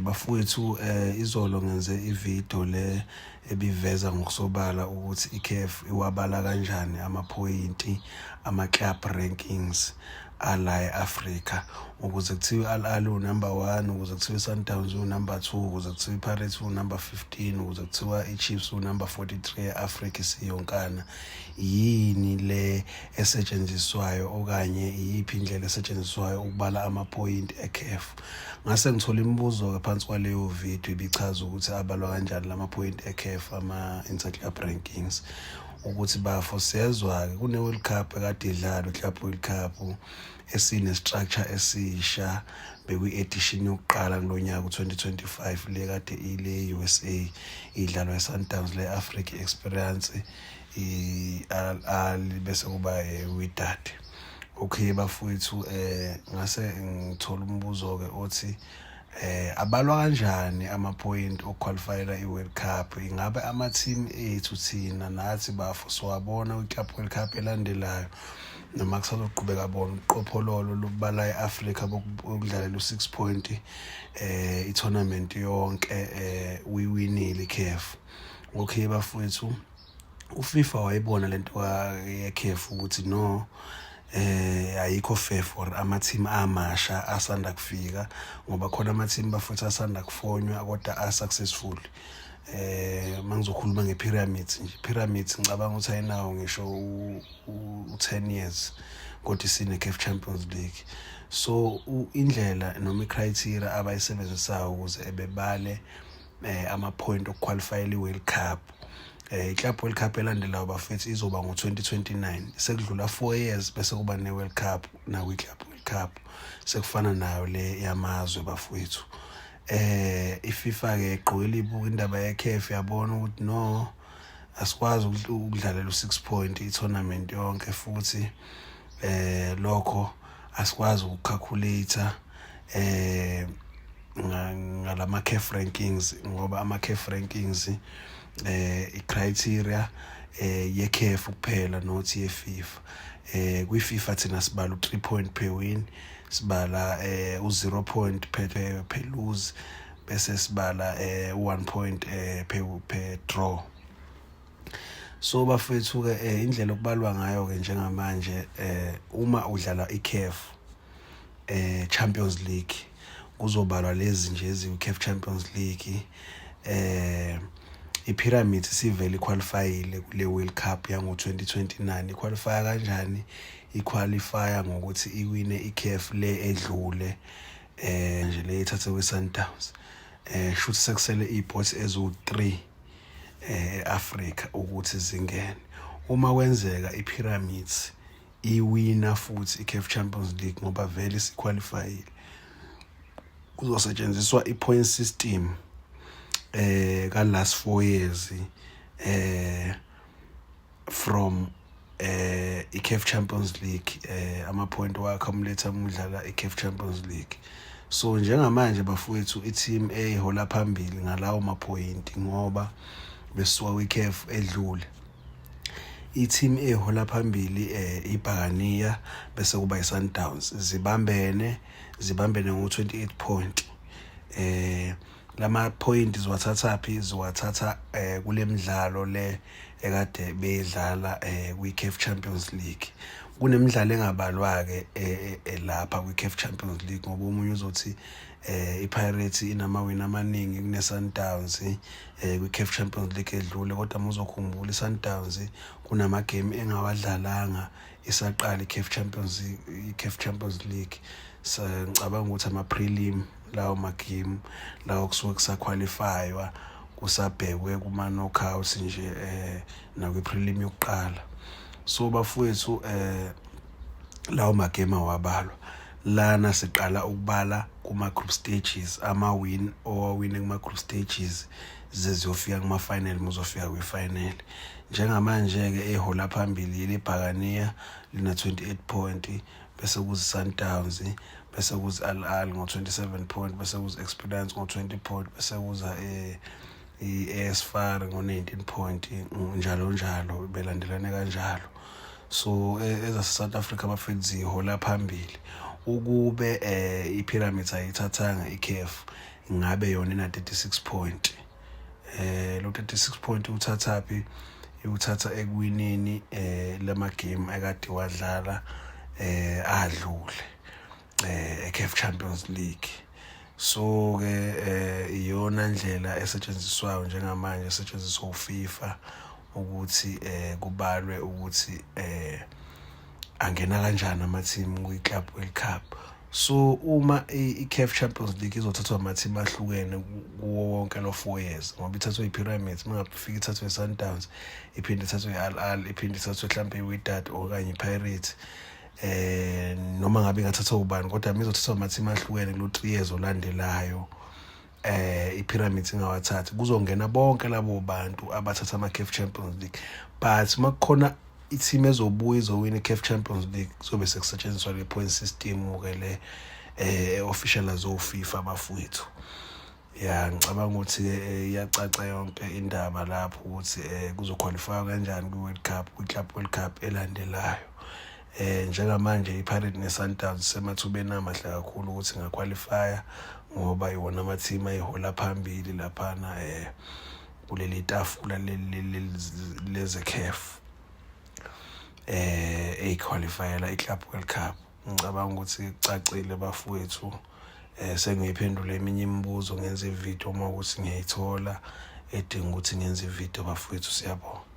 Bafowethu, izolo ngenze ivideo le ebiveza ngokusobala ukuthi iCAF iwabala kanjani amaphoyinti ama-club rankings ala e-Afrika, ukuze kuthiwe Al Ahly unumber 1, ukuze kuthiwe i-Sundowns unumber 2, ukuze kuthiwe i-Pirates unumber 15, ukuze kuthiwa i-Chiefs unumber 43 e-Afrika isiyonkana. Yini le esetshenziswayo okanye iyiphi indlela esetshenziswayo ukubala amaphoyinti e-CAF? Ngase ngithola imibuzo-ke phansi kwaleyo video ibichaza ukuthi abalwa kanjani lamaphoyinti e-CAF, ama-interclub rankings, ukuthi bafo siyezwa-ke kune-World Cup ekade idlalwa, i-Club World Cup esine-structure esisha, bekuyi-edition yokuqala kulo nyaka u-2025 le kade ile USA, idlalwa e-Sundowns, le Africa Experience, i-Al Ahly, bese kuba Wydad. Okay bafowethu, ngase ngithola umbuzo ke othi abalwa kanjani ama point okuqualifyela iWorld Cup? Ingabe ama team ethu thina nathi bafo siwabona kwi-Club World Cup elandelayo, noma kusazoqhubeka bona uqophololo lokubala eAfrika bokudlalela u6 point i-tournament yonke uyiwinile iCAF? Okay bafowethu, uFIFA wayibona lento yeCAF ukuthi no, ayikho fair for ama team amasha asanda kufika, ngoba khona ama team bafethu asanda kufonywa kodwa a successful. Mangizokhuluma ngePyramids nje, Pyramids ngicabanga ukuthi ayinawo ngisho u10 years, kodwa isine CAF Champions League. So indlela noma icriteria abayisebenzisayo ukuze ebebale ama point okuqualifyela iWorld Cup, iClub World Cup elandelayo bafethu izoba ngo-2029, sekudlula 4 years bese kuba ne-World Cup nakwi-Club World Cup, sekufana nayo le yamazwe bafowethu. iFIFA ke igqokela ibuka indaba yeCAF, yabona ukuthi no, asikwazi ukudlalela u6 point i-tournament yonke, futhi lokho asikwazi ukucalculate ngalama CAF rankings, ngoba ama CAF rankings i-criteria ye-CAF kuphela, not ye-FIFA. Kwi-FIFA thina sibala u3 point per win, sibala u0 point per lose, bese sibala u1 point per draw. So bafethu ke, indlela okubalwa ngayo ke njengamanje, uma udlala iCAF Champions League, kuzobalwa lezi nje ezi CAF Champions League. iPyramids sivele iqualifyile kule World Cup yango 2029. Iqualify kanjani? Iqualify ngokuthi iwine iCAF le edlule nje, le ithathe kwiSundowns. Shuthi sekusele ipots ezu3 eAfrica ukuthi zingene. Uma kwenzeka iPyramids iwina futhi iCAF Champions League, ngoba vele isiqualifyile, kuzosetshenziswa i-point system ka last 4 years from iCAF Champions League, ama point wakhe amletha umdlala iCAF Champions League. So njengamanje bafowethu, i-team eyihola phambili ngalawo mapoint, ngoba besuka kwiCAF edlule, i-team ehola phambili iBhakaniya, bese kuba iSundowns, zibambene ngo28 point. Lama point ziwathatha phi? Ziwathatha kule midlalo le ekade beyidlala kwi-CAF Champions League. Kunemidlalo engabalwa ke lapha kwi-CAF Champions League, ngoba omunye uzothi iPirates inamawini amaningi kune-Sundowns kwi-CAF Champions League edlule, kodwa muzokhumbula iSundowns kunama game engawadlalanga isaqala iCAF Champions League. So ngicabanga ukuthi ama prelim lawo ma game lawo kusuke kusaqualifywa, kusabhekwe kuma knockouts nje nakwi prelim yokuqala. So bafowethu, lawo magame awabalwa lana. Siqala ukubala kuma group stages, ama win owawine kuma group stages zeziyofika kuma final. Muzofika kwi final njengamanje ke, ehola phambili libhakaniya lina 28 point, bese kuze Sundowns, bese kuze Al Ahly ngo 27 point, bese kuze Experience ngo 20 point, bese kuza i-AS FAR ngo 19 point, njalo njalo, belandelane kanjalo. So ezase South Africa bafethu zihola phambili. Ukube iPyramids ayithathanga iCAF, Ingabe yona ina 36 point. Lo 36 point uthathaphi? Iwuthatha ekuwineni lama game akade wadlala adlule eCAF Champions League. So ke iyona ndlela esetshenziswayo njengamanje, esetshenziswa uFIFA ukuthi kubalwe ukuthi angena kanjani ama-team kwi-Club World Cup. So uma i-CAF Champions League izothathwa ama-team ahlukene kuwo wonke lo 4 years, ngoba ithathwe i-Pyramids, uma ngabe ifika ithathwe i-Sundowns, iphinde ithathwe i-Al Ahly, iphinde ithathwe mhlampe i-Wydad okanye i-Pirates, noma ngabe ingathathwa ubani, kodwa izothathwa ama-team ahlukene kulo 3 years olandelayo, iPyramids ingawathathi, kuzongena bonke labo bantu abathatha ama-CAF Champions League. But makukhona i-team ezobuya izowina i-CAF Champions League, kuzobe sekusetshenziswa le point system ke le official zo FIFA, bafowethu. Ya, ngicabanga ukuthi iyacaca yonke indaba lapho ukuthi kuzoqualify kanjani kwi-World Cup, kwi-Club World Cup elandelayo. Njengamanje iPirates neSundowns semathubeni amahle kakhulu ukuthi ingaqualifya, ngoba iwona ama-team ayihola phambili laphana kuleli tafula leze CAF eyiqualifyela iClub World Cup. Ngicabanga ukuthi kucacile, bafowethu. Sengiyiphendula eminye imibuzo, ngenza ivideo uma ukuthi ngiyayithola edinga ukuthi ngenze ivideo. Bafowethu, siyabonga.